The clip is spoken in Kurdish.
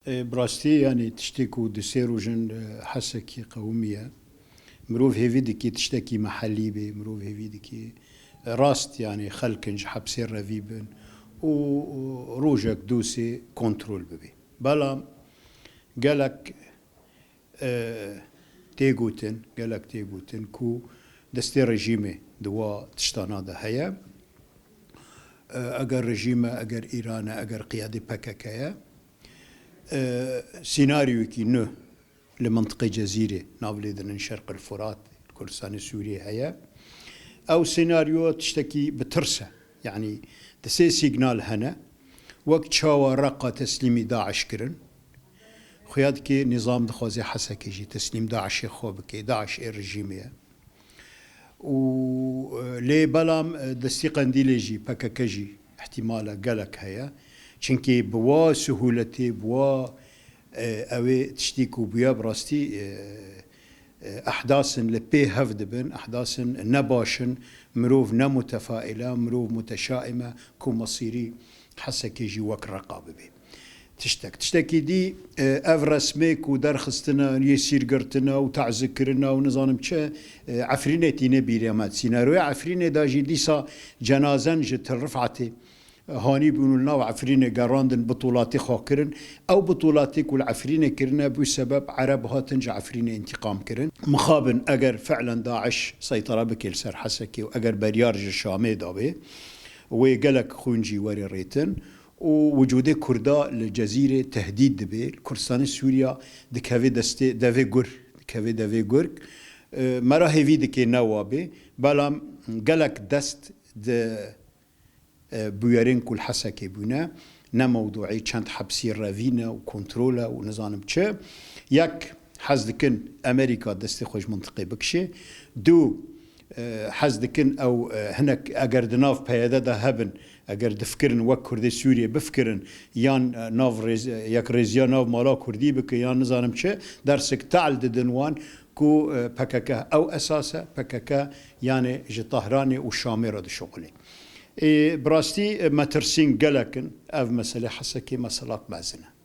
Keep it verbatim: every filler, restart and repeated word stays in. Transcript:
E, bi rastî, yanî tiştê ku di sê roj in, e, Hesekî qewimiye, mirov hêvî dikê tiştekî mehellî bê, mirov hêvî dikê, e, rast, yanî xelk in ji hepsê revî bin û, û rojek du sê kontrol bibe. Belam gelek, e, tê gotin, gelek tê gotin ku destê rejîmê di wa tiştana de heye. E, eger rejîm e, eger Îran e, eger qiyadê P K K ye, e, sînaryoyekî nû li mintiqê Cezîrê, nav lê dinin Şerq el Furat, li Kurdistanê Sûriyê heye. Ew sînaryo tiştekî bi tirs e. Yanî di sê sîgnal hene. Wek çawa Reqa teslîmî DAIŞ kirin, xuya dike nîzam dixwaze Hesekê jî teslîm DAIŞê xwe bike, DAIŞ ê rejîmê ye. Û, e, lê belam, e, destî Qendîlê jî, P K K jî îhtîmala gelek heye. Çimkî bi wa sihûletê, bi wa, e, ew ê tiştî ku bûye bi rastî, e, e, ehdas in li pê hev dibin, ehdas in ne baş in, mirov ne mutefaîl e, mirov muteşaîm e, ku mesîrî Hesekê jî wek Reqa bibe. Tiştek. Tiştekî dî, e, ev resmê ku derxistine, yê sîrgirtine û tazîkirine û nizanim çi, e, Efrînê tîne bîrê me. Sînaroya Efrînê de jî dîsa cenazen ji Til Rifetê hanî bûn û li nav Efrînê gerandin, bitolatî xwe kirin. Ew bitolatî ku li Efrînê kirine, bû sebeb Ereb hatin ji Efrînê întîqam kirin. Mixabin eger fi'len DAIŞ seytara bike li ser Hesekê û eger beryar ji Şamê dabê, wê gelek xûn jî were rêtin û wicûdê Kurda li Cezîrê tehdîd dibe. Kurdistanê Sûriya dikeve destê devê gur, dikeve devê gur. E, me re hêvî dike ne wa bê, belam gelek dest di, e, bûyerên ku li Hesekê bûne, ne mewdûî, çend hepsî revî ne û kontrol e û nizanim çi. Yek, hez dikin Amerîka destê xwe ji mintiqê bikişe. Du, e, hez dikin ew, e, hinek eger di nav P Y D de hebin, eger difikirin wek Kurdê Sûriyê bifikirin, yan, e, nav rêz-, yekrêziya nav mala Kurdî bike, yan nizanim çi, dersek te'l didin wan ku, e, P K K ew esas e, P K K yanê ji Tahranê û Şamê re dişuxulê. Ê, bi rastî, e, metirsîn gelek in, ev meselê Hesekê meselak mezin e.